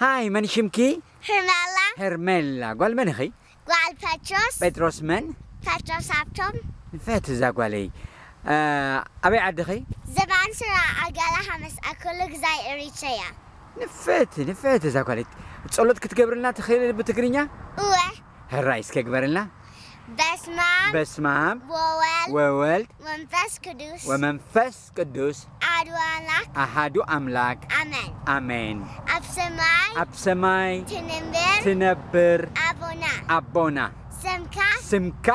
ሃይ፣ መን ሽምኪ? ሄርሜላ። ሄርሜላ። ጓል መን ኢኺ? ጓል ጴጥሮስ። ጴጥሮስ መን? ጴጥሮስ ሃብቶም። ንፍዕቲ እዛ ጓለይ። እ፣ ኣበይ ዓድኺ? ዘባንስራ ኣጋላ ሃመስ ኣክሉ ግዛይ ኤሪትረያ። ንፍዕቲ፣ ንፍዕቲ እዛ ጓለይ። ጸሎት ክትገብርልና ትኽእሊ ብትግርኛ? እወ። ሕራይ እስከ ግበርልና። በስማም በስማም ወወልድ ወወልድ መንፈስ ቅዱስ ወመንፈስ ቅዱስ ኣሐዱ ኣምላክ ኣሃዱ ኣምላክ ኣመን። ኣሜን። ኣብ ሰማይ ኣብ ሰማይ ትንብር ትነብር ኣቦና ኣቦና ስምካ ስምካ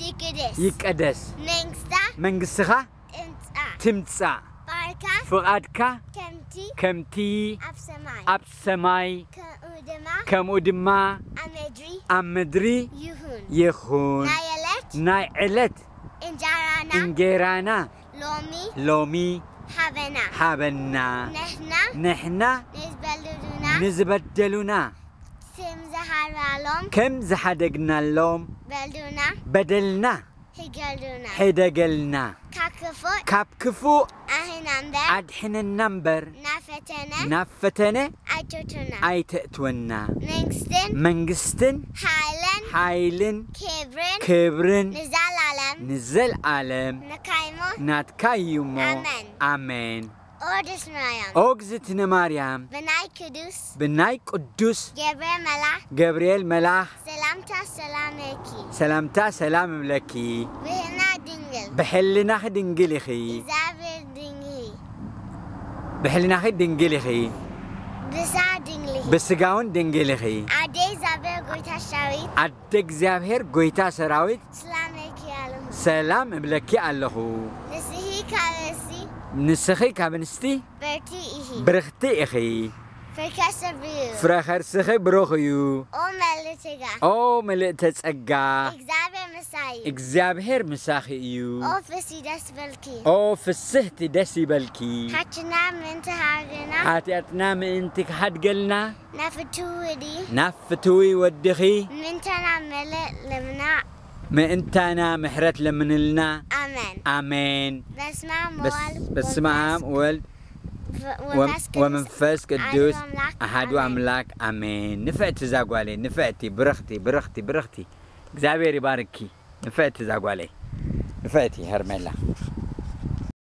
ይቅደስ ይቀደስ መንግስታ መንግስትኻ ጥምጻ ትምጻእ ባርካ ፍቓድካ ከምቲ ከምቲ ኣብ ሰማይ ኣብ ሰማይ ከምኡ ድማ ከምኡ ድማ ኣብ ምድሪ ኣብ ምድሪ ይሁን። ይኹን። ናይ ዕለት ናይ ዕለት እንጀራና እንጌራና ሎሚ ሎሚ ሃበና። ሃበና። ንሕና ንሕና ንዝበደሉና ንዝበደሉና ስም ዝሃራሎም ከም ዝሓደግናሎም በደሉና በደልና ህገሉና ሕደገልና። ካብ ክፉእ ካብ ክፉእ ኣህና እምበር ኣድሕነና እምበር ናብ ፈተነ ናብ ፈተነ ኣይተእቱና። ኣይተእትወና። መንግስትን መንግስትን ሓይልን ሓይልን ክብርን ክብርን ንዘላለም ንዘልኣለም ንካይሞ ናትካ እዩ እሞ። ኣሜን። ኣሜን። ኦርድስ ማርያም ኦግዝትነ ማርያም ብናይ ቅዱስ ብናይ ቅዱስ ገብርኤል መልኣኽ ገብርኤል መልኣኽ ሰላምታ ሰላም እብለኪ። ሰላምታ ሰላም እብለኪ። ብህና ድንግል ብሕልናኺ ድንግል ኢኺ። እግዚኣብሔር ድንግል ብሕልናኺ ድንግል ኢኺ። ብሳ ድንግል ብስጋውን ድንግል ኢኺ። ኣደ እግዚኣብሔር ጎይታ ሰራዊት ኣደ እግዚኣብሔር ጎይታ ሰራዊት ሰላም እብለኪ ኣለኹ። ሰላም እብለኪ ኣለኹ። ንስኺ ካብ ኣንስቲ ንስኺ ካብ ኣንስቲ ብርክቲ ኢኺ። ብርኽቲ ኢኺ። ፍሬ ከርስኺ ብሩኽ እዩ። ፍረ ከርስኺ ብሩኽ እዩ። ኦ ምልእቲ ጸጋ ኦ ምልእተ ጸጋ እግዚኣብሔር ምሳኺ እዩ። እግዚኣብሔር ምሳኺ እዩ። ኦ ፍስሕቲ ደስ ይበልኪ። ኦ ፍስሕቲ ደስ ይበልኪ። ሓትና ምእንቲ ሃገርና ሓጢኣትና ምእንቲ ክሓድገልና ናብ ፍትዊ ወዲ ናብ ፍትዊ ወድኺ ምእንታና ምልእ ለምና ምእንታና ምሕረት ለምንልና። ኣሜን። ኣሜን። በስመ አብ በስ- ወወልድ በስመ አብ ወመንፈስ ወልድ ወ- ወም- ወመንፈስ ወመንፈስ ቅዱስ ቅዱስ አሐዱ አምላክ ኣሓዱ ኣሜን። ኣምላክ ኣሜን። ንፍዕቲ እዛ ጓለይ ንፍዕቲ ብርኽቲ ብርኽቲ ብርኽቲ እግዚኣብሔር ይባርኪ። ንፍዕቲ እዛ ጓለይ ንፍዕቲ ሄርሜላ